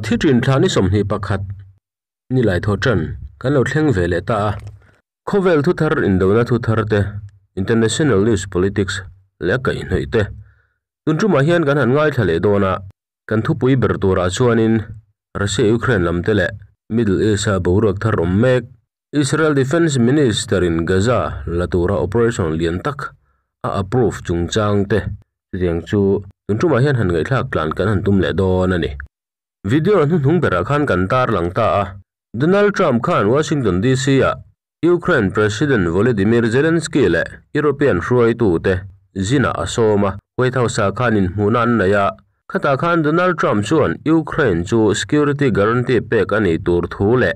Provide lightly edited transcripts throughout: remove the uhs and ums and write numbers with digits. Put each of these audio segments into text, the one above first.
Thi ṭin thla ni 21 nilai thaw ṭan kan lo thleng ve leh ta a. Khawvel thu thar indona thu thar te, international news politics leh a kaihhnawih te tun ṭumah hian kan han ngaithla leh dawn a. Kan thupui ber turah chuanin Russia Ukraine lam te leh Middle East a boruak thar awm mek Israel Defence Minister in Gaza la tura operation lian tak a approve chungchang te chutiang chu tun ṭumah hian han ngaihthlak tlan kan han tum leh dawn a ni. Video hnuhnung berah khan kan tarlang ta a, Donald Trump khan Washington DC ah Ukraine President Volodymyr Zelensky leh European hruaitute zinah a sawm a, White House ah khan inhmuhna an nei a, khatah khan Donald Trump chuan Ukraine chu security guarantee pek a nih tur thu leh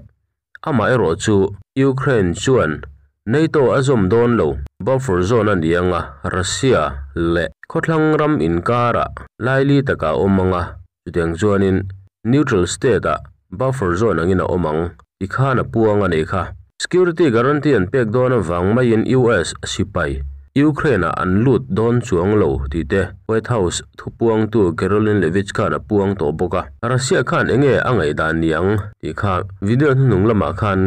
amaherawh chu Ukraine chuan NATO a zawm dawn lo, buffer zone a ni anga Russia leh khawthlang ram inkarah laili takah a awm anga chutiang chuanin neutral state ah buffer zone angin a awm ang tikhan a puang a nih kha. Security guarantee an pek dawn avang maiin US sipai Ukraine ah an lut dawn chuang lo tih te White House thupuangtu Karoline Leavitt khan a puang tawh bawk a. Russia khan enge a ngaihdan ni ang tih kha video hnuhnung lamah khan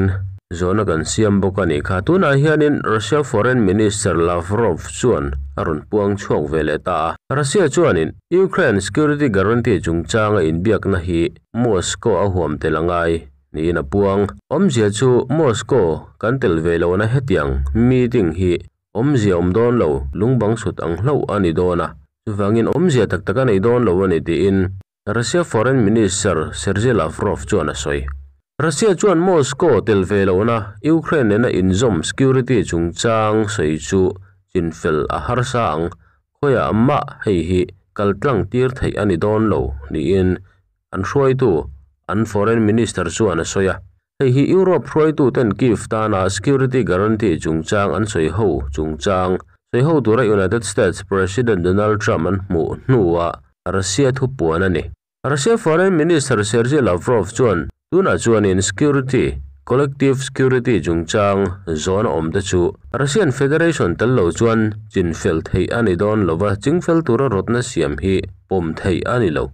zawhna kan siam bawk a nih kha. Tunah hianin Russia Foreign Minister Lavrov chuan a rawn puang chhuak ve leh ta a. Russia chuanin Ukraine security guarantee chungchanga inbiakna hi Moscow a huam tel a ngai niin a puang. Awmzia chu Moscow kan tel ve lohna hetiang meeting hi awmzia awm dawn lo, lungbang sut ang hlauh a ni dawn a, chuvangin awmzia tak tak a nei dawn lo a ni tiin Russia Foreign Minister Sergei Lavrov chuan a sawi. Russia chuan Moscow tel ve lohna Ukraine nena inzawm security chungchang sawi chu chinfel a harsa ang, khawiah mah hei hi kaltlang tir theih a ni dawn lo niin an hruaitu an Foreign Minister chuan a sawi a. Hei hi Europe hruaitu ten Kyiv tana security guarantee chungchang an sawi ho chungchang sawi ho tura United States President Donald Trump an hmuh hnuah Russia thupuan a ni. Russia Foreign Minister Sergei Lavrov chuan tunah chuanin security collective security chungchang zawn a awm te chu Russian Federation tel lo chuan chinfel theih a ni dawn lova chingfel tura rawtna siam hi pawm theih a ni lo.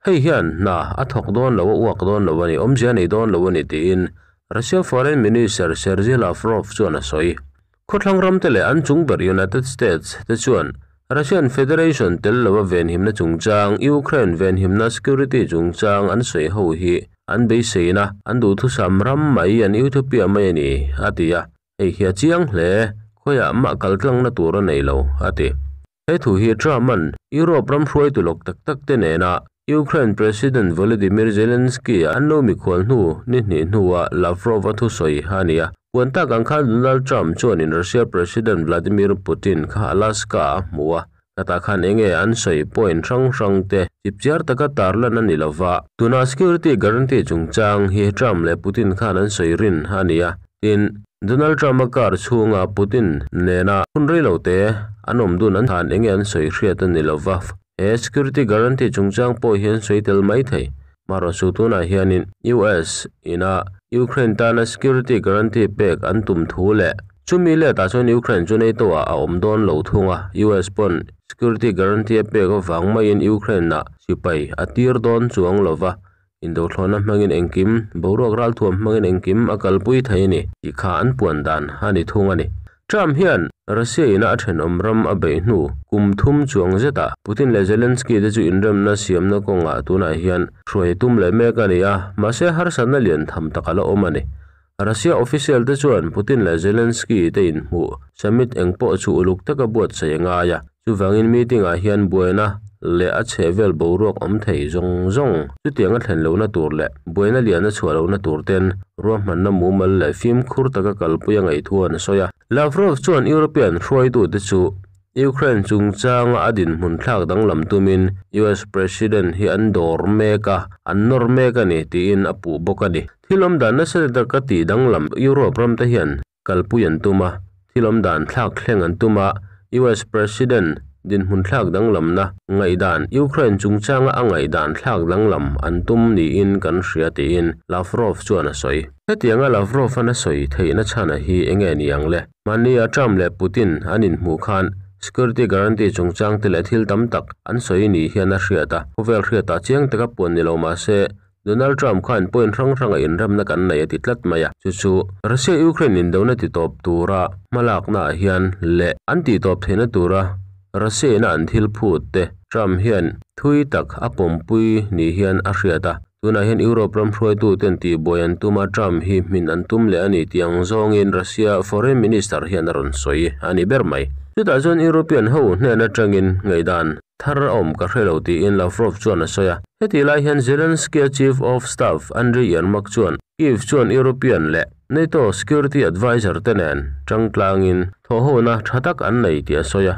Hei hian hna a thawk dawn lo a uak dawn lo a ni, awmzia a nei dawn lo a ni tiin Russia Foreign Minister Sergei Lavrov chuan a sawi. Khawthlang ram te leh an chung ber United States te chuan Russian Federation tel lova venhimna chungchang Ukraine venhimna security chungchang an sawi ho hi an beiseina an duhthusam ram mai an utopia mai a ni a ti a, hei hi a chiang hle, khawiah mah kaltlangna tur a nei lo a ti. He thu hi Trump an Europe ram hruaitu lawk tak tak te nena Ukraine President Volodymyr Zelensky an lo mikhual hnu ni hnih hnuah Lavrov a thusawi a ni a. Puan tak ang khan Donald Trump chuanin Russia President Vladimir Putin kha Alaska a hmu a, khatah khan enge an sawi point hrang hrang te chipchiar taka tarlan a ni lova. Tuna security guarantee chungchang hi Trump leh Putin khan an sawi rin a ni a, tin Donald Trump a car chhunga Putin nena hun rei lo te an awm dun an khan enge an sawi hriat a ni lova. He security guarantee chungchang pawh hian sawi tel mai thei. Marawhchu tunah hianin US ina Ukraine tana security guarantee pek an tum thu leh chumi letah chuan Ukraine chu NATO ah a awm dawn lo thung a, US pawn security guarantee a pek avang maiin Ukraine ah sipai a tir dawn chuang lova, indothlawhna hmangin engkim, boruak ralthuam hmangin engkim a kalpui thei a ni tih kha an puan dan a ni thung a ni. Trump hian Russia ina a thenawm ram a beih hnu kum thum chuang zetah Putin leh Zelensky te chu inremna siamna kawngah tunah hian hruai tum leh mek a ni a, mahse harsatna lian tham tak a la awm a ni. Russia official te chuan Putin leh Zelensky te inhmuh summit eng pawh chu uluk taka buatsaih a ngai a, chuvangin meeting ah hian buaina leh a chhehvel boruak awm thei zawng zawng chutiang a thlen lohna tur leh buaina lian a chhuah lohna tur ten ruahmanna mumal leh fimkhur taka kalpui a ngaih thu an sawi a. Lavrov chuan European hruaitute chu Ukraine chungchanga a dinhmun thlak danglam tumin US President hi an dawr mek a, an nawr mek a ni tiin a puh bawk a ni. Thil awm dan nasa taka tih danglam Europe ram te hian kalpui an tum a, thil awm dan thlak thleng an tum a, US President dinhmun thlak danglamna ngaihdan Ukraine chungchanga a ngaihdan thlak danglam an tum niin kan hria tiin Lavrov chuan a sawi. Hetianga Lavrov an a sawi theihna chhana hi enge ni ang le? Mahni a Trump leh Putin an inhmuh khan security guarantee chungchang te leh thil tam tak an sawi ni hian a hriat a, khawvel hriatah chiang taka puan ni lo mahse. Donald Trump khan point hrang hranga inremna kan nei a ti tlat mai a, chu chu Russia-Ukraine indona titawp tura hmalaknaah hian leh an tihtawp theihna tura Russia-ina an thil phut te Trump hian thui tak a pawmpui ni hian a hriat a. Tunah hian Europe ram hruaituten tihbuai an tum a, Trump hi hmin an tum leh a ni tih ang zawngin Russia Foreign Minister hian a rawn sawi a ni ber mai. Chutah chuan European ho hnen atangin ngaihdan thar a awm ka hre lo tiin Lavrov chuan a sawi a. Hetih lai hian Zelensky-a Chief of Staff Andriy Yermak chuan Kyiv chuan European leh NATO Security Adviser te nen tangtlangin thawhhona tha tak an nei tih a sawi a.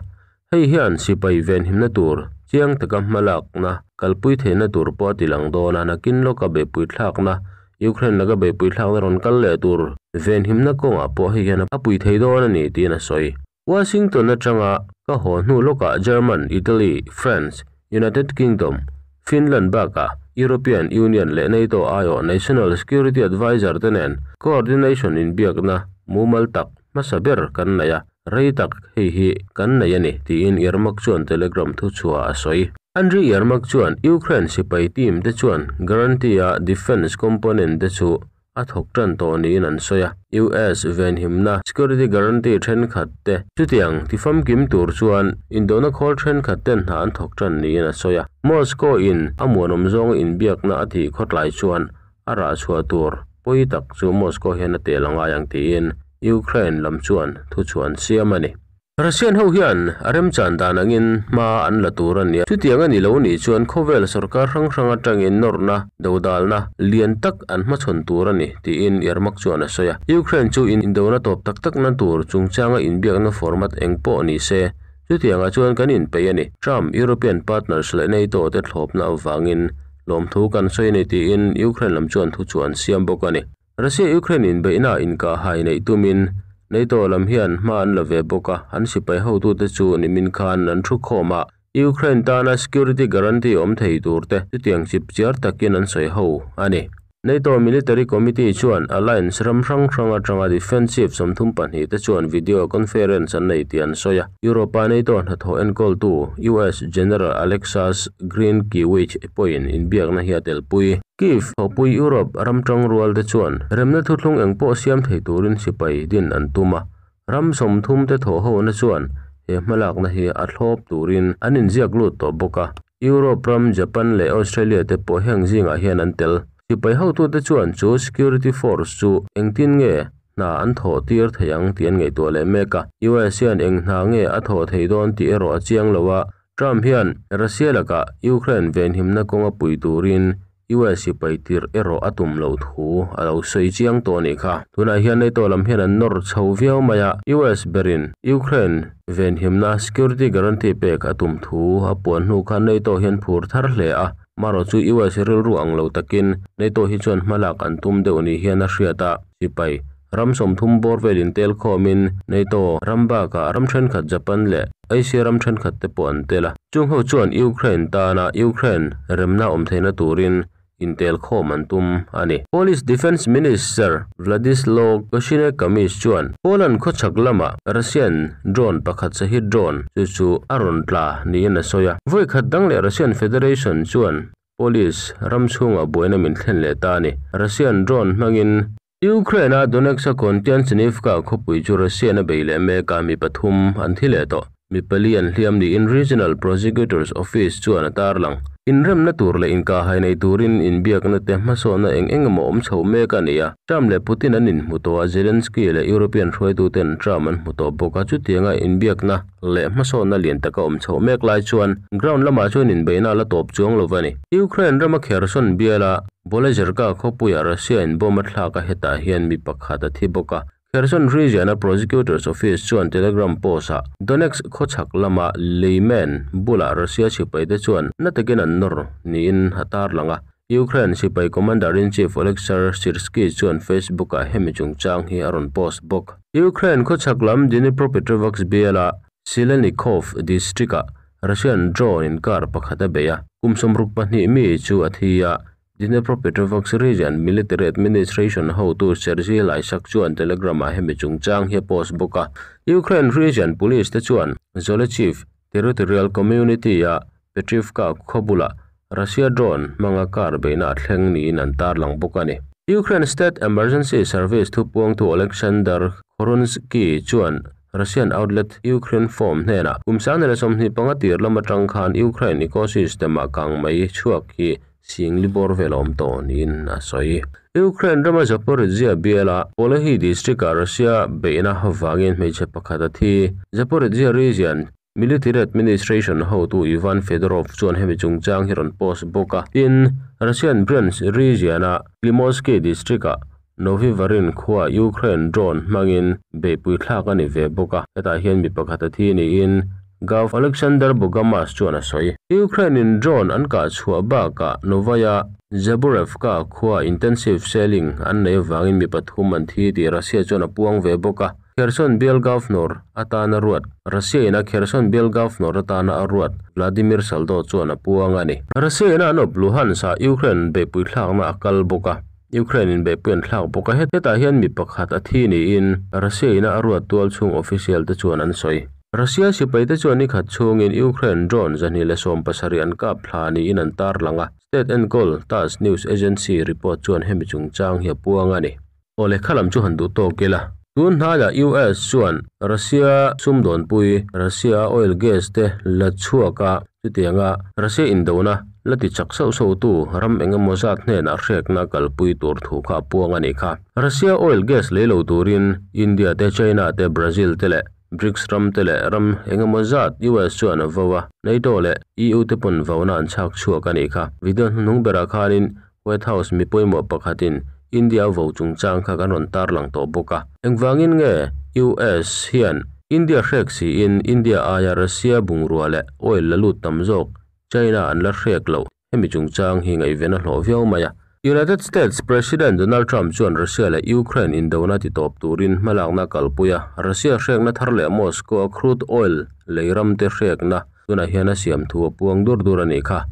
Hei hian sipai venhimna tur chiang taka hmalakna kalpui theihna tur pawh a ti lang dawn a, nakin lawka beihpui thlakna, Ukraine laka beihpui thlakna rawn kal leh tur venhimna kawngah pawh hei hian a pui thei dawn a ni tiin a sawi. Washington atanga ka haw hnu lawkah German, Italy, France, United Kingdom, Finland bakah European Union leh NATO aiawh National Security Adviser te nen coordination inbiakna mumal tak hmasa ber kan nei a, rei tak hei hi kan nei a ni, tiin Yermak chuan Telegram thuchhuah a sawi. Andriy Yermak chuan Ukraine sipai team te chuan guarantee-a defence component te chu a thawk tan tawh niin an sawi a, US venhimna security guarantee thenkhat te chutiang tifamkim tur chuan indona khawl thenkhat ten hna an thawk tan niin a sawi a. Moscow in a muanawm zawnga inbiakna a tih khawtlai chuan A rah chhuah tur pawi tak chu Moscow hian a tel a ngai ang tiin Ukraine lam chuan thuchhuah an siam a ni. Russian ho hian a remchan dan angin hma an la tur a nia. Chutiang a ni lo nih chuan khawvel sorkar hrang hrang atangin nawrhna, dodalna, lian tak an hmachhawn tur a ni tiin Yermak chuan a sawi a. Ukraine chu indona tawp tak takna tur chungchanga inbiakna format eng pawh ni se, chutiangah chuan kan inpeih a ni. Trump, European partners leh NATO te thlawpna avangin Lawmthu kan sawi a ni tiin Ukraine lam chuan thu chu an siam bawk a ni. Russia-Ukraine inbeihna inkahhai neih tumin NATO lam hian hma an la ve bawk a, an sipai hotute chu nimin khan an thu khawm a, Ukraine tana security guarantee awm thei tur te chutiang chip chiar takin an sawi ho a ni. NATO Military Committee chuan alliance ram hrang hrang atanga defensive 32 te chuan video conference an nei tih an sawi a. Europe-a NATO hnathawh enkawltu US General Alexus Grynkewich pawhin inbiakna hi a telpui. Kyiv thawhpui Europe ram tangrual te chuan remna thuthlung eng pawh siam thei turin sipai din an tum a, ram 30 te thawhhona chuan he hmalakna hi a thlawp turin an inziak lut tawh bawk a. Europe ram, Japan leh Australia te pawh heng zingah hian an tel. Sipai hotute chuan chu security force chu engtin nge hna an thawh tir thei ang tih an ngaihtuah leh mek a. US hian eng hna nge a thawh thei dawn tih erawh a chiang lo a, Trump hian Russia lakah Ukraine venhimna kawnga pui turin US sipai tirh erawh a tum loh thu a lo sawi chiang tawh a nih kha. Tunah hian NATO lam hian an nawr chho viau mai a, US berin Ukraine venhimna security guarantee pek a tum thu a puan hnu khan NATO hian phur thar hle a, marawh chu US rilru ang lo takin NATO hi chuan hmalak an tum deuh ni hian a hriat a, sipai Ram 30 bawr velin tel khawmin NATO ram bakah ram thenkhat Japan leh Asia ram thenkhat te pawh an tel a. Chung ho chuan Ukraine tana Ukraine remna awm theihna turin intel khawm an tum a ni. Polish Defence Minister Wladyslaw Kosiniak-Kamysz chuan Poland khawchhak lama Russian drone pakhat Shahed drone chu chu a rawn tla niin a sawi a. Vawi khat dang leh Russian Federation chuan Polish ram chhungah buaina min thlen leh ta a ni. Russian drone hmangin Ukraine-a Donetsk-a Kontiantsynivka khawpui chu Russian a bei leh mek a, mi pathum an thi leh tawh. Mi pali an hliam niin Regional Prosecutor's Office chuan a tarlang. Inremna tur leh inkahhai nei turin inbiakna te hmasawnna eng eng emaw awm chho mek a ni a. Trump leh Putin an inhmu tawh a, Zelensky leh European hruaituten Trump an hmu tawh bawk a, chutianga inbiakna leh hmasawnna lian taka awm chho mek lai chuan ground lamah chuan inbeihna a la tawp chuang lo va ni. Ukraine rama Kherson biala Bolezerka khawpuiah Russia-in bomb a thlak a, hetah hian mi pakhat a thi bawk a. Kherson region-a Prosecutor's Office chuan Telegram post-ah Donetsk khawchhak lama Lyman bulah Russia sipaite chuan na takin an nawr niin a tarlang a. Ukraine sipai Commander-in-Chief Oleksandr Syrskyi chuan Facebook-ah hemi chungchang hi a rawn post bawk. Ukraine khawchhak lam Dnipropetrovsk biala Silenikov district-ah Russian drone-in car pakhat a bei a, kum 62 mi chu a thi a, Dnipropetrovsk Region Military Administration hotu Sergei Lysak chuan Telegram-ah hemi chungchang hi a post bawk a. Ukraine Region Police te chuan Zolochiv Territorial Community-a Petrivka khaw bulah. Russia drone hmanga kar beihna a thleng niin an tarlang bawk a ni. Ukraine State Emergency Service thupuangtu Oleksandr Khorunzky chuan Russian outlet Ukrinform hnenah kum 2025 tir lam atang khan Ukraine ecosystem-ah kangmei chhuak hi sing li bawr vel a awm tawh niin a sawi. Ukraine rama Zaporizhzhia biala Polohy district-ah Russia beihna vangin hmeichhe pakhat a thi. Zaporizhzhia region Military Administration hotu Ivan Fedorov chuan hemi chungchang hi rawn post bawk a. Tin, Russian Bryansk region-a Klimovsky district-ah Novy Varin khua Ukraine drone hmangin beihpui thlak a ni ve bawk a, hetah hian mi pakhat a thi niin Gov. Alexander Bogomaz chuan a sawi. Ukraine-in drone an kah chhuah bakah Novaya Zaborevka khua intensive shelling an nei avangin mi pathum an thi tih Russia chuan a puang ve bawk a. Kherson bial Governor atana ruat Russia in a Kherson bial Governor atana a ruat Vladimir Saldo chuan a puang a ni. Russia in a an awp Luhansk ah Ukraine beihpui thlakna a kal bawk a, Ukraine in beihpui an thlak bawk a, hetah hian mi pakhat a thi niin Russia in a a ruat tual chhung official te chuan an sawi. Russia sipai te chuan nikhat chhungin Ukraine drone 217 an kap thla niin an tarlang a, state enkawl TASS news agency report chuan hemi chungchang hi a puang a ni. Aw lehkha lam chu han duh tawk ila. Tun hnaiah US chuan Russia sumdawnpui Russia oil gas te la chhuak a, chutianga Russia indona la ti chak sauh sauhtu ram eng emaw zat hnenah hrekna kalpui tur thu kha a puang a nih kha. Russia oil gas lei lo turin India te, China te, Brazil te leh BRICS ram te leh ram eng emaw zat US chuan a vo a, NATO leh EU te pawn vona an chhak chhuak a nih kha. Video hnuhnung berah khanin White House mi pawimawh pakhatin India vo chungchang kha kan rawn tarlang tawh bawk a. Engvangin nge US hian India hrek siin India aia Russia bungrua leh oil la lut tam zawk China an la hrek loh? Hemi chungchang hi ngaihven a hlawh viau mai a. United States President Donald Trump chuan Russia leh Ukraine indona ti tawp turin hmalakna a kalpui a, Russia hrekna thar leh Moscow a crude oil lei ramte hrekna Tunah hian a siam thu a puang dur dur a nih kha.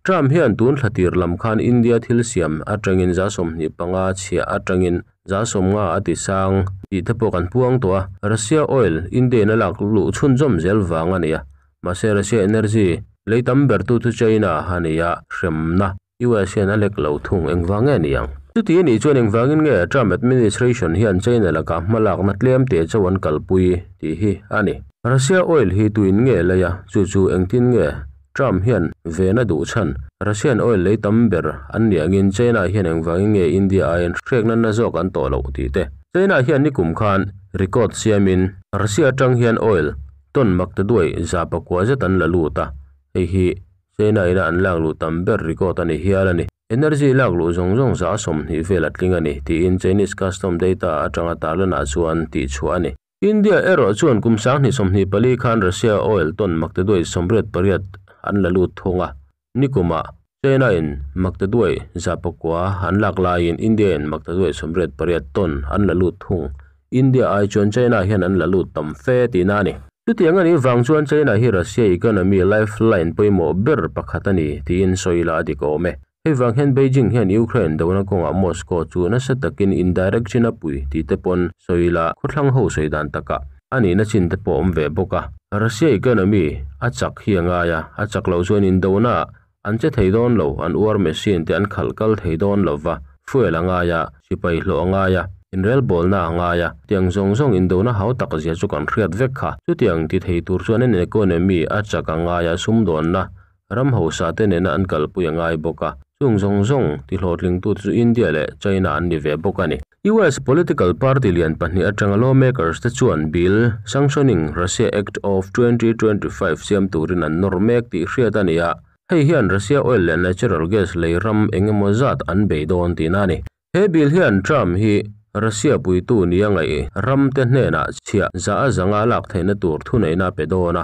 Trump hian tun thla tir lam khan India thil siam atangin 25 chhiah atangin 50 a ti sang tih te pawh kan puang tawh a. Russia oil India in a lak luh chhunzawm zel vang a ni a. Mahse Russia energy lei tam ber tu chu China a ni a, hremna US hian a lek lo thung engvang nge ni ang? Chuti a nih chuan engvangin nge Trump administration hian China lakah hmalakna tlem te chauh an kalpui tih hi a ni. Russia oil hi tuin nge lei a, chu chu engtin nge Trump hian ven a duh chhan? Russian oil lei tam ber an nih angin China hian engvangin nge India aiin hrekna na zawk an tawh loh tih te. China hian nikum khan record siamin Russia atang hian oil ton maktaduai 900 zet an la lut a, hei hi China ina an lak luh tam ber record a ni hial a ni. Energy lak luh zawng zawng 20% vel a tling a ni, tiin Chinese custom data atanga tarlanah chuan tihchhuah a ni. India erawh chuan kum 2024 khan Russia oil ton maktaduai 88 an la lut thung a, nikumah China in maktaduai 900 an lak laiin India in maktaduai 88 ton an la lut thung. India ai chuan China hian an la lut tam fe tihna a ni. Chutiang a nih vang chuan China hi Russia economy lifeline pawimawh ber pakhat a ni tiin sawi la a dik awm e. Hei vang hian Beijing hian Ukraine dona kawngah Moscow chu nasa takin indirect chin a pui tih te pawn sawi la khawthlang ho sawi dan takah a nihna chin te pawh awm ve bawk a. Russia economy a chak hi a ngai a, a chak loh chuan indona an che thei dawn lo, an war machine te an khalh kal thei dawn lo va, fuel a ngai a, sipai hlawh a ngai a, inrelbawlna a ngai a, tiang zawng zawng indona hau tak zia chu kan hriat vek kha. Chutiang ti thei tur chuan an economy a chak a ngai a, sumdawnna ram hausa te nena an kalpui a ngai bawk a, chung zawng zawng ti hlawhtlingtu te chu India leh China an ni ve bawk a ni. US political party lian pahnih atanga lawmakers te chuan bill sanctioning Russia Act of 2025 siam turin an nawr mek tih hriat a ni a, hei hian Russia oil leh natural gas lei ram eng emaw zat an bei dawn tihna a ni. He bill hian Trump hi Russia puitu nia ngaih ram te hnenah chhiah za a zanga lak theihna tur thuneihna a pe dawn a.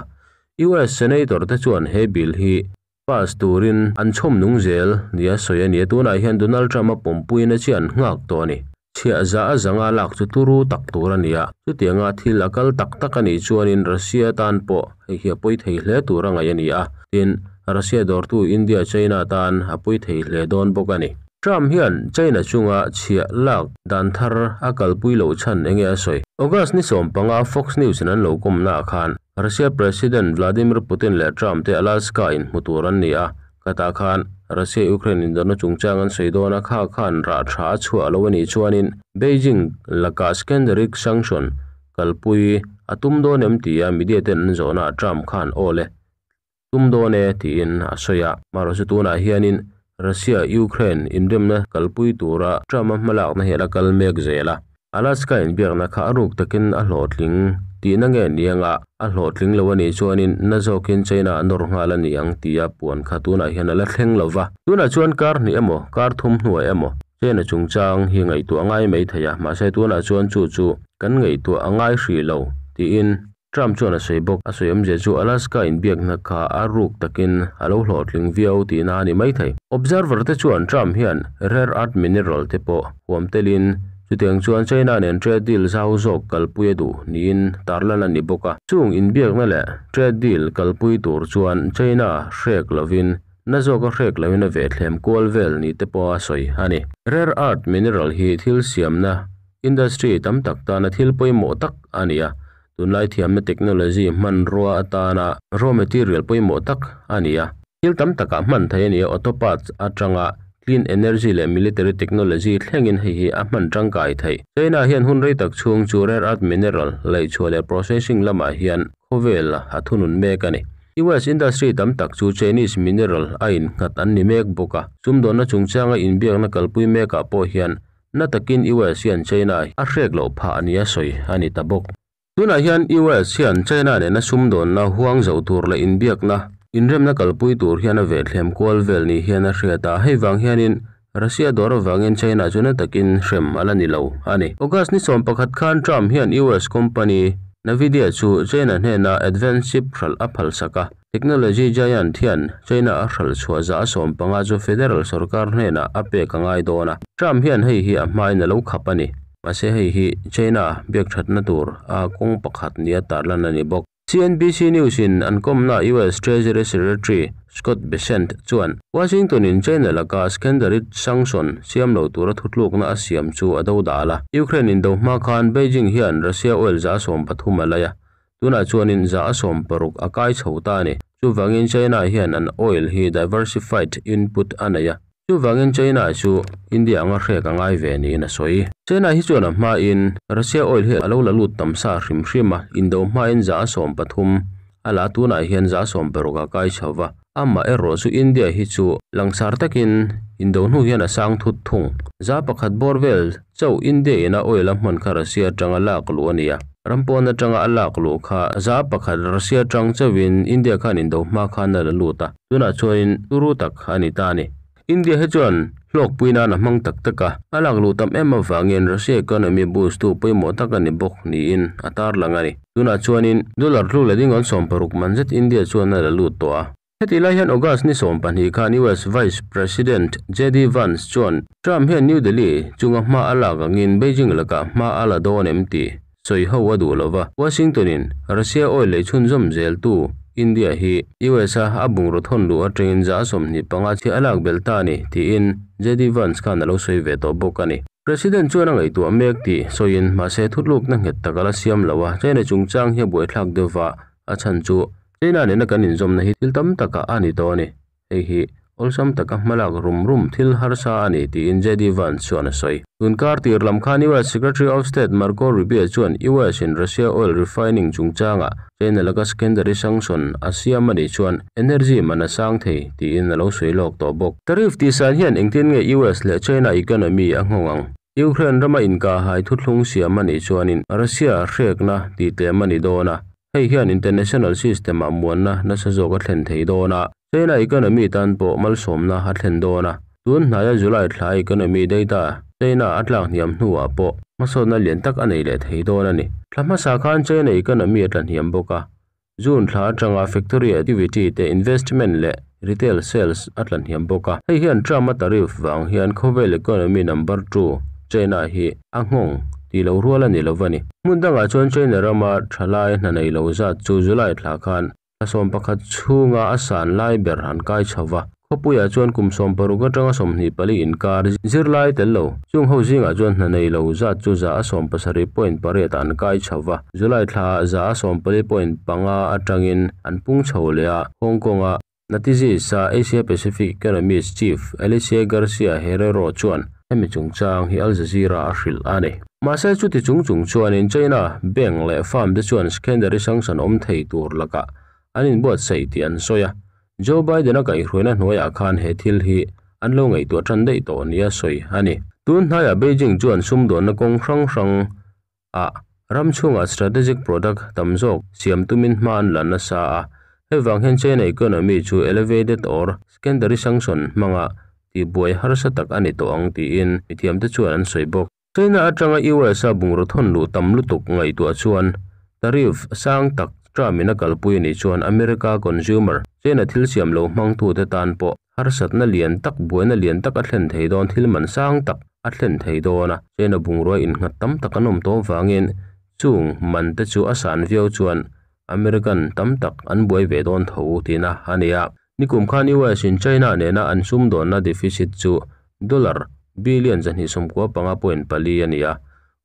US senator te chuan he bill hi Pass turin an chhawm nung zel nia sawi a ni a, tunah hian Donald Trump a pawmpuina chi an nghak tawh a ni. Chhiah za a zanga lak chu turu tak tur a ni a, chutianga thil a kal tak tak a nih chuanin Russia tan pawh hei hi a pawi thei hle tur a ngaih a ni a, tin, Russia dawrtu India, China tan a pawi thei hle dawn bawk a ni. Trump hian China chunga chhiah lak dan thar a kalpui loh chhan enge a sawi? August ni 15 Fox News in an lo kawmnaah khan Russia President Vladimir Putin leh Trump te Alaska in hmu tur an ni a. Khatah khan Russia-Ukraine indona chungchang an sawi dawn a, kha khan rah tha a chhuah lo a nih chuanin Beijing lakah secondary sanction kalpui a tum dawn em tia media ten an zawhna ah Trump khan aw le tum dawn e tiin a sawi a. Amaherawhchu tunah hianin Russia-Ukraine inremna kalpui tura Trump-a hmalakna hi a la kal mek zel a. Alaska inbiakna kha a ruk takin a hlawhtling tihna nge ni anga a hlawhtling lo a nih chuanin na zawkin China a nawr nghal a ni ang tia puan kha tunah hian a la thleng lo va. Tunah chuan kar hnih emaw, kar thum hnuai emaw China chungchang hi ngaihtuah a ngai mai thei a, mahse tunah chuan chu chu kan ngaihtuah a ngai hrih lo tiin Trump chuan a sawi bawk. A sawi awmzia chu Alaska inbiakna kha a ruk takin a lo hlawhtling viau tihna a ni mai thei. Observer te chuan Trump hian rare earth mineral te pawh huam telin chutiang chuan China nen trade deal zau zawk kalpui a duh niin tarlan a ni bawk a. Chung inbiakna leh trade deal kalpui tur chuan China hrek lovin na zawka hrek loin a vehthlem kual vel ni te pawh a sawi a ni. Rare earth mineral hi thil siamna industry tam tak tana thil pawimawh tak a ni a. Tunlai thiamna technology hmanrua atana raw material pawimawh tak a ni a. Thil tam takah hman theih a ni a, auto parts atanga clean energy leh military technology thlengin hei hi a hman tangkai theih. China hian hun rei tak chhung chu rare earth mineral laihchhuah leh processing lamah hian khawvel a thunun mek a ni. US industry tam tak chu Chinese mineral a innghat an ni mek bawk a, sumdawnna chungchanga inbiakna kalpui mekah pawh hian Na takin US hian China a hrek loh phah a nia sawi a ni ta bawk. Tunah hian US hian China nena sumdawnna huang zoh tur leh inbiakna, inremna kalpui tur hian a vehthlem kual vel ni hian a hriat a, hei vang hianin Russia dawr avangin China chu na takin hrem a la ni lo a ni. August ni 11 khan Trump hian US company Nvidia chu China hnena advanced chip hralh a phalsak a. Technology giant hian China a hralh chhuah 150 chu federal sorkar hnenah a pek a ngai dawn a. Trump hian hei hi a hmain a lo khap a ni. Mahse hei hi China biak thatna tur a kawng pakhat nia tarlan a ni bawk. CNBC News in an kawmna US Treasury Secretary Scott Bessent chuan Washington in China laka secondary sanction siam lo tura thutlukna a siam chu a dodal a. Ukraine indo hma khan Beijing hian Russia oil 13 a lai a. Tunah chuanin 16 a kai chho ta a ni. Chuvangin China hian an oil hi diversified input a nei a. Chuvangin China chu India anga hrek a ngai ve niin a sawi. China hi chuan a hmain Russia oil hi a lo la lut tam sa hrim hrim a, indo hmain 13 a la tunah hian 16 a kai chho va. Amah erawh chu India hi chu langsar takin indo hnu hian a sang thut thung. 100 bawr vel chauh India in a oil a hman kha Russia atanga lak luh a ni a. Ram pawn atanga a lak luh kha 100 Russia atang chauhin India khan indo hma khan a la lut a. Tunah chuanin turu tak a ni ta a ni. India hi chuan hlawkpui nan a hmang tak tak a. A lak luh tam em avangin Russia economy boost tu pawimawh tak a ni bawk niin a tarlang a ni. Tunah chuanin dollar tlu leh ding awn 60 man zet India chuan a la lut tawh a. Heti lai hian August ni 20 khan US Vice President JD Vance chuan Trump hian New Delhi chunga hma a lak angin Beijing lakah hma a la dawn em tih sawi ho a duh lova. Washington in Russia oil lei chhunzawm zel tu India hi US a a bungraw thawn luh atangin 25 chhiah a lak belh ta a ni tiin JD Vance khan a lo sawi ve tawh bawk a ni. President chuan a ngaihtuah mek tih sawiin mahse thutlukna nghet tak a la siam lo a, China chungchang hi a buaithlak deuhva a chhan chu China nena kan inzawmna hi thil tam takah a ni tawh a ni. Hei hi awlsam taka hmalak rum rum thil harsa a ni tiin JD Vance chuan a sawi. Tun kar tir lam khan US Secretary of State Marco Rubio chuan US in Russia oil refining chungchangah China laka secondary sanction a siam a nih chuan energy man a sang thei tiin a lo sawi lawk tawh bawk. Tariff tihsan hian engtin nge US leh China economy a nghawng ang? Ukraine rama inkahhai thuthlung siam a nih chuanin Russia hrekna tihtlem a ni dawn a. Hei hian international system ah muanna nasa zawk a thlen thei dawn a, China economy tan pawh malsawmna a thlen dawn a. Tun hnaia July thla economy data China a tlak hniam hnuah pawh hmasawnna lian tak a nei leh thei dawn a ni. Thla hmasa khan China economy a tla hniam bawk a, June thla atanga factory activity te investment leh retail sales a tla hniam bawk a. Hei hian Trump a tariff vang hian khawvel economy number 2 China hi a nghawng tih lo rual a ni lo a ni. Hmun dangah chuan China rama thalai hna nei lo zat chu July thla khan thla 11 chhunga a san lai ber an kai chho va. Khawpuiah chuan kum 60 atanga 24 inkar zirlai tel lo. Chung ho zingah chuan hna nei lo zat chu 17.8 an kai chho va. July thla 14.5 atangin an pung chho leh a Hong Kong a. Natixis-a Asia Pacific Economist Chief Alicia Garcia Herrero chuan hemi chungchang hi Al Jazeera a hrilh a ni. Mahse chuti chung chung chuanin China bank leh firm te chuan secondary sanction awm thei tur lakah an inbuatsaih tih an sawi a. Joe Biden-a kaihhruaina hnuaiah khan he thil hi an lo ngaihtuah tan daih tawh nia sawi a ni. Tun hnaiah Beijing chuan sumdawnna kawng hrang hrang ah ram chhungah strategic product tam zawk siam tumin hma an la nasa a, hei vang hian China economy chu elevated or secondary sanction hmanga tihbuai harsa tak a ni tawh ang tiin mithiamte chuan an sawi bawk. China atanga US a bungraw thawn luh tam lutuk ngaihtuah chuan tariff sang tak Trump-in a kalpui a nih chuan America consumer, China thil siam lo hmangtute tan pawh harsatna lian tak, buaina lian tak a thlen thei dawn, thil man sang tak a thlen thei dawn a. China bungrua innghat tam tak an awm tawh avangin chung man te chu a san viau chuan American tam tak an buai ve dawn tho tina a ni a. Nikum khan US in China nena an sumdawnna deficit chu dollar billion 295.4 a ni a,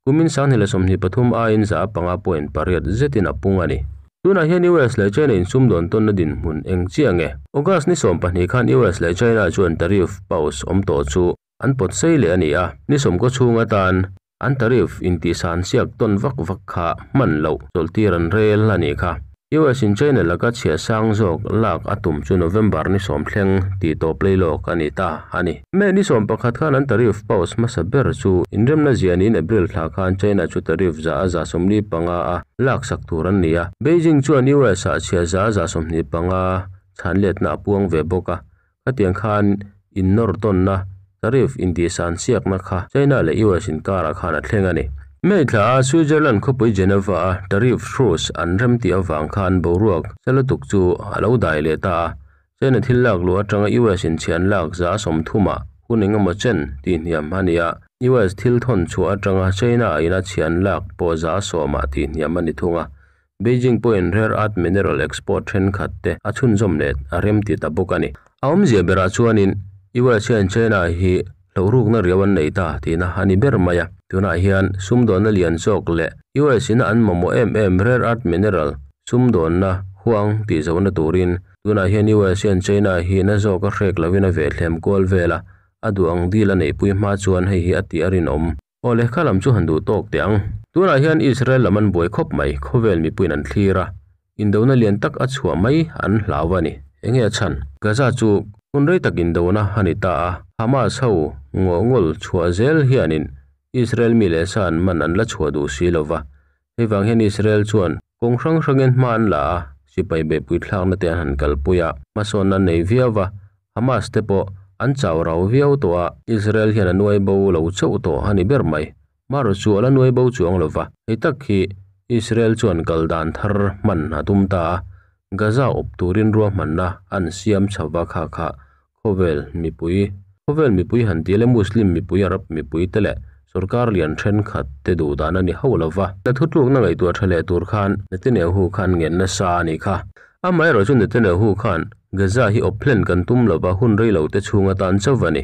kumin 2023 aiin 5.8 zetin a pung a ni. Tunah hian US leh China in sumdawn tawnna dinhmun eng chiah nge? August ni 20 khan US leh China chuan tariff pause awm tawh chu an pawt sei leh a ni a, ni 90 chhung atan an tariff intihsan siak tawn vak vak kha hman loh chawlhtir an rel a nih kha. US in China laka chhiah sang zawk lak a tum chu November ni 10 thleng tih tawp lei lawk a ni ta a ni. May ni 11 khan an tariff pause hmasa ber chu inremna zianin April thla khan China chu tariff 145% a lak sak tur an ni a. Beijing chuan US ah chhiah 125% chhanletna a puang ve bawk a. Khatiang khan innawr tawnna tariff intihsan siakna kha China leh US inkarah khan a thleng a ni. May thla a Switzerland khawpui Geneva a tariff truce an rem tih avang khan boruak salutuk chu a lo dai leh ta a. China thil lak luh atanga US in chhian lak 30% ah hun engemaw chen tih hniam a ni a. US thil thawn chhuah atanga China ina chhian lak pawh 10% ah tih hniam a ni thung a. Beijing pawhin rare earth mineral export thenkhat te a chhunzawm leh a rem ti ta bawk a ni. A awmzia berah chuanin US hian China hi hlauhrukna riau an nei ta tihna a ni ber mai a. Tunah hian sumdawnna lian zawk leh US ina an mamawh em em rare earth mineral sumdawnna huang tih zohna turin tunah hian US hian China hi na zawk a hrek lovin a vehthlem kual vel a, a duh ang deal a neihpui hma chuan hei hi a tih a rinawm. Aw lehkha lam chu han duh tawk teh ang. Tunah hian Israel lam an buai khawp mai, khawvel mipuiin an thlir a, indona lian tak a chhuah mai an hlau a ni. Enge a chhan? Gaza chu hun rei tak indona a ni ta a, Hamas ho ngawhngawl chhuah zel hianin Israel mi leh sa an man an la chhuah duh si lo va. Hei vang hian Israel chuan kawng hrang hrangin hma an la a, sipai beihpui thlakna te an han kalpui a, hmasawnna an nei viau va, Hamas te pawh an chau rau viau tawh a, Israel hian a nuai bo lo chauh tawh a ni ber mai. Marawh chu a la nuai bo chuang lo va, hei tak hi Israel chuan kal dan thar hman a tum ta a, Gaza awp turin ruahmanna an siam chho va kha kha khawvel mipui khawvel mipui han ti le Muslim mipui Arab mipui te leh sorkar lian thenkhat te duh dan a ni hauh lo va. Na thutlukna ngaihtuah tha leh tur khan Netanyahu khan ngen nasa a nih kha. Amaherawhchu Netanyahu khan Gaza hi awp hlen kan tum lova hun rei lo te chhung atan chauh a ni.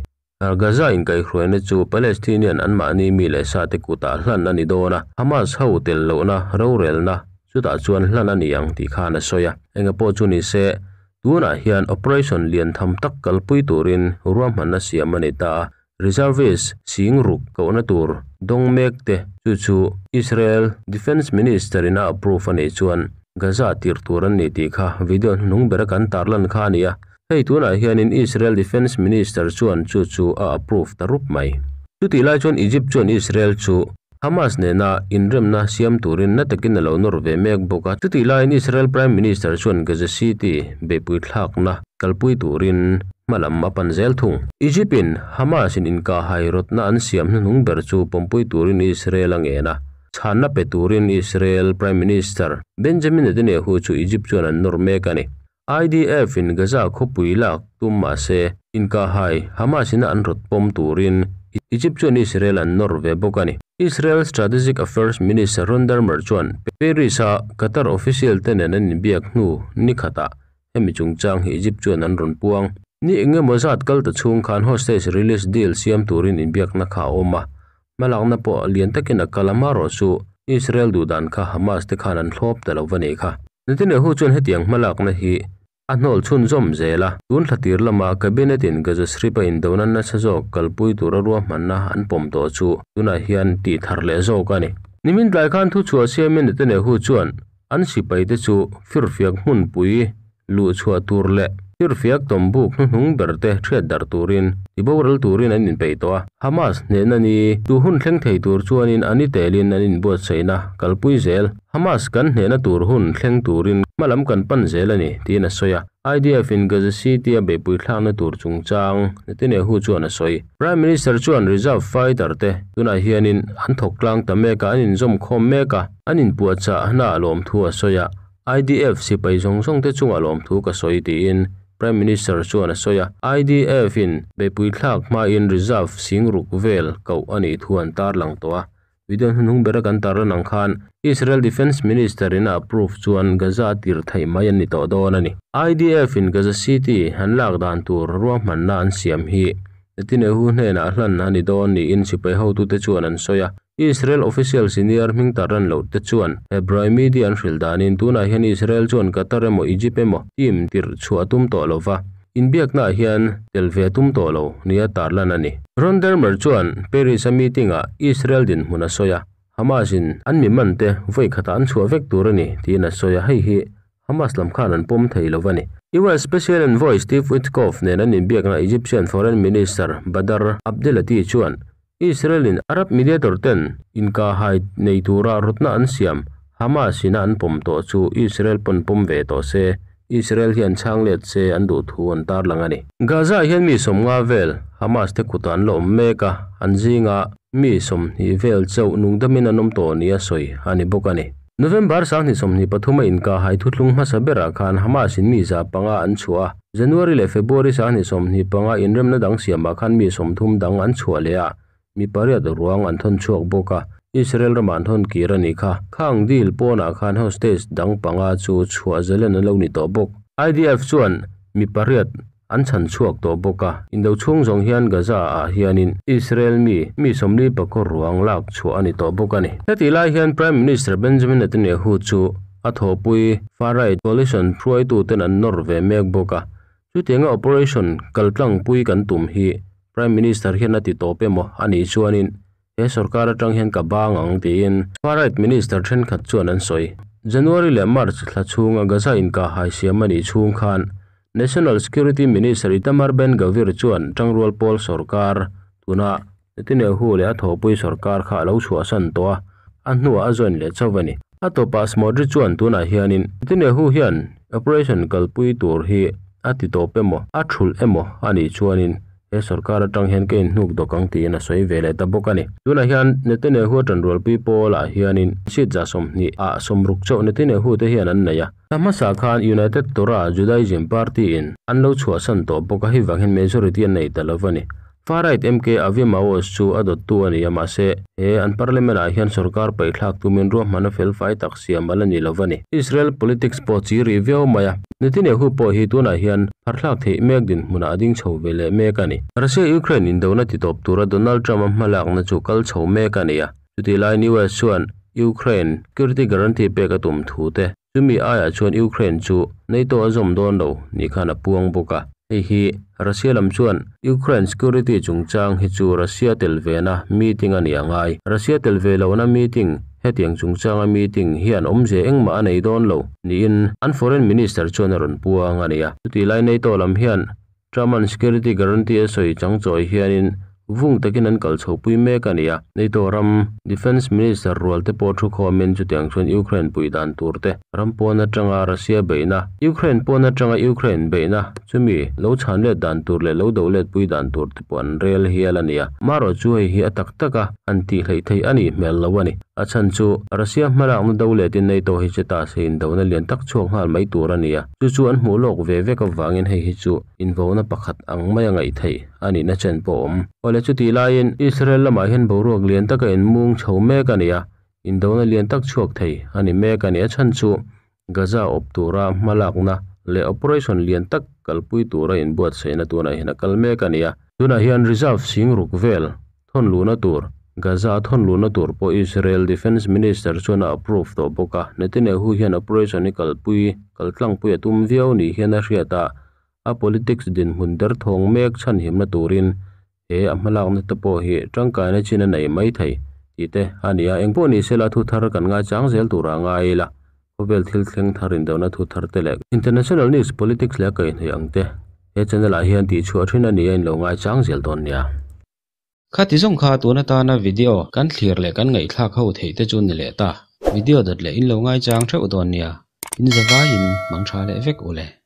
Gaza inkaihhruaina chu Palestinian anmahni mi leh sa te kutah hlan a ni dawn a, Hamas ho tel lohna rorelna chutah chuan hlan a ni ang tih khan a sawi a. Engapawh chu ni se, tunah hian operation lian tham tak kalpui turin ruahmanna siam a ni ta a, reservist sing ruk kohna tur dawng mek te chu chu Israel Defence Minister in a approve a nih chuan Gaza tirh tur an ni tih kha video hnuhnung bera kan tarlan kha a ni a. Hei tunah hianin Israel Defence Minister chuan chu chu a approve ta rup mai. Chutih lai chuan Egypt chuan Israel chu Hamas nena inremna siam turin na takin a lo nawr ve mek bawk a. Chutih laiin Israel Prime Minister chuan Gaza City beihpui thlakna kalpui turin hmalam a pan zel thung. Egypt in Hamas in inkahhai rawtna an siam hnuhnung ber chu pawmpui turin Israel a ngen a. Chhanna pe turin Israel Prime Minister Benjamin Netanyahu chu Egypt chuan an nawr mek a ni. IDF in Gaza khawpui lak tum mah se, inkahhai Hamas ina an rawt pawm turin Egypt chuan Israel an nawr ve bawk a ni. Israel Strategic Affairs Minister Ron Dermer chuan Paris a Qatar official te nen an inbiak hnu ni khatah hemi chungchang hi Egypt chuan an rawn puang. Ni engemaw zat kal ta chhung khan hostage release deal siam turin inbiakna kha a awm a, hmalakna pawh lian takin a kal a, marawh chu Israel duhdan kha Hamas te khan an thlawp ta lo va nih kha. Netanyahu chuan hetiang hmalakna hi a hnawl chhunzawm zel a. Tun thla tir lama Cabinet in Gaza Strip a indona nasa zawk kalpui tura ruahmanna an pawm tawh chu tunah hian tih thar leh zawk a ni. Nimin tlai khan thuchhuah siamin Netanyahu chuan an sipaite chu firfiak hmunpui luhchhuah tur leh firfiak tawmbuk hnuhnung ber te thiat darh turin tiboral turin an inpeih tawh a. Hamas hnehna ni tu hun thleng thei tur chuanin an itelin an inbuatsaihna kalpui zel. Hamas kan hnehna tur hun thleng turin hmalam kan pan zel a ni, tiin a sawi a. IDF in Gaza City a beihpui thlakna tur chungchang Netanyahu chuan a sawi. Prime Minister chuan reserve fighter te tunah hianin an thawk tlang ta mek a, an inzawm khawm mek a, an inpuahchah hna lawmthu a sawi a. IDF sipai zawng zawng te chungah lawmthu ka sawi tiin Prime Minister chuan a sawi a. IDF in beihpui thlak hmain reserve singruk vel koh a nih thu an tarlang tawh a. Video hnuhnung bera kan tarlan ang khan Israel Defence Minister in a approve chuan Gaza a tir theih mai an ni tawh dawn a ni. IDF in Gaza City an lak dan tur ruahmanna an siam hi Netanyahu hnenah hlan a ni dawn niin sipai hotute chuan an sawi a. Israel official senior hming tarlan loh te chuan Hebrai media an hrilh danin tunah hian Israel chuan Qatar emaw Egypt emaw team tirh chhuah a tum tawh lo va, inbiaknaah hian tel ve a tum tawh lo nia tarlan a ni. Ron Dermer chuan Paris a meeting ah Israel dinhmun a sawi a, Hamas in an mi man te vawi khatah an chhuah vek tur a ni tiin a sawi a, hei hi Hamas lam khan an pawm thei lo a ni. US Special Envoy Steve Witkoff nen an inbiakna Egyptian Foreign Minister Badr Abdelatty chuan Israel in Arab mediator ten inkahhai nei tura rawtna an siam Hamas ina an pawm tawh chu Israel pawn pawm ve tawh se, Israel hian chhang let se an duh thu an tarlang a ni. Gaza ah hian mi 50 vel Hamas te kutah an la awm mek a, an zinga mi 20 vel chauh nungdamin an awm tawh nia sawi a ni bawk a ni. November 2023 a inkahhai thuthlung hmasa berah khan Hamas in mi 500 an chhuah a, January leh February 2025 inremna dang siamah khan mi 30 dang an chhuah leh a, mi 8 ruang an thawn chhuak bawk a, Israel ramah an thawn kir a nih kha. Khang deal pawnah khan hostage dang panga chu chhuah zelen an lo ni tawh bawk. IDF chuan mi 8 an chhan chhuak tawh bawk a, indo chhung zawng hian Gaza ah hianin Israel mi mi 44 ruang lak chhuah a ni tawh bawk a ni. Hetih lai hian Prime Minister Benjamin Netanyahu chu a thawhpui far right coalition hruaituten an nawr ve mek bawk a, chutianga operation kaltlangpui kan tum hi Prime Minister hian a ti tawp emaw a nih chuanin he sorkar atang hian ka bang ang tiin far right minister thenkhat chuan an sawi. January leh March thla chhunga Gaza inkahhai siam a nih chhung khan National Security Minister Itamar Ben-Gvir chuan tangrual pawl sorkar tuna Netanyahu leh a thawhpui sorkar kha a lo chhuahsan tawh a, a hnuah a join leh chauh a ni. A tawpah Smotrich chuan tunah hianin Netanyahu hian operation kalpui tur hi a ti tawp emaw, a thulh emaw a nih chuanin he sorkar atang hian ka inhnuk dawk ang tiin a sawi ve leh ta bawk a ni. Tunah hian Netanyahu a tanrualpui pawlah hianin seat 20 ah 60 chauh Netanyahu te hian an nei a. Thla hmasa khan United Torah Judaism Party in an lo chhuahsan tawh bawk a, hei vang hian majority an nei ta lo a ni. Far right MK Avi Maoz chu a dawttu a ni a, mahse he an parliament ah hian sorkar paihthlak tumin ruahmanna felfai tak siam a la ni lo a ni. Israel politics pawh chi rih viau mai a, Netanyahu pawh hi tunah hian pharthlak theih mek dinhmunah a ding chho ve leh mek a ni. Russia-Ukraine indona titawp tura Donald Trump-a hmalakna chu kal chho mek a ni a, chutih laiin US chuan Ukraine security guarantee pek a tum thu te, chumi aiah chuan Ukraine chu NATO a zawm dawn lo ni khan a puang bawk a. Hei hi Russia lam chuan Ukraine security chungchang hi chu Russia tel vena meeting a ni a ngai. Russia tel ve lohna meeting, hetiang chungchanga meeting hian awmzia engmah a nei dawn lo niin an foreign minister chuan a rawn puang a ni a. Chutih lai NATO lam hian Truman security guarantee a sawi changchawi hianin vung takin an kal chhopui mek a ni a. NATO ram Defence Minister rual te pawh thu khawmin chutiang chuan Ukraine pui dan tur te, ram pawn atanga Russia beihna, Ukraine pawn atanga Ukraine beihna chumi lo chhan let dan tur leh lo do let pui dan tur te pawh an rel hial a ni a. Marawh chu hei hi a tak tak a han tih hleih theih a nih hmel lo a ni. A chhan chu Russia hmalakna do letin NATO hi che ta se indona lian tak chhuak nghal mai tur a ni a. Chu chu an hmuh lawk ve vek avangin hei hi chu invona pakhat ang mai a ngaih theih a nihna chen pawh a awm. Awle chutih laiin Israel lamah hian boruak lian taka inmung chho mek a ni a, indona lian tak chhuak thei a ni mek a ni. A chhan chu Gaza awp tura hmalakna leh operation lian tak kalpui tura inbuatsaihna tunah hian a kal mek a ni a. Tunah hian reserve singruk vel thawn luhna tur. Gaza a thawn luhna tur pawh Israel Defence Minister chuan a approve tawh bawk a, Netanyahu hian operation hi kalpui kaltlangpui a tum viau ni hian a hriat a, a politics dinhmun derthawng mek chhanhimna turin he a hmalakna te pawh hi tangkaina chin a nei mai thei tih te a ni a. Engpawh ni sela thu thar kan ngaichang zel turah ngai ila, khawvel thil thleng thar indona thu thar te leh international news, politics leh a kaihhnawih ang te he channel ah hian tihchhuah thin a ni a, in lo ngaichang zel dawn nia. Khati zawng kha tun atana video kan thlir leh kan ngaihthlak ho theih te chu ni leh ta. Video dawt leh in lo ngaichang theuh dawn nia. In zavaiin mang tha leh vek u le.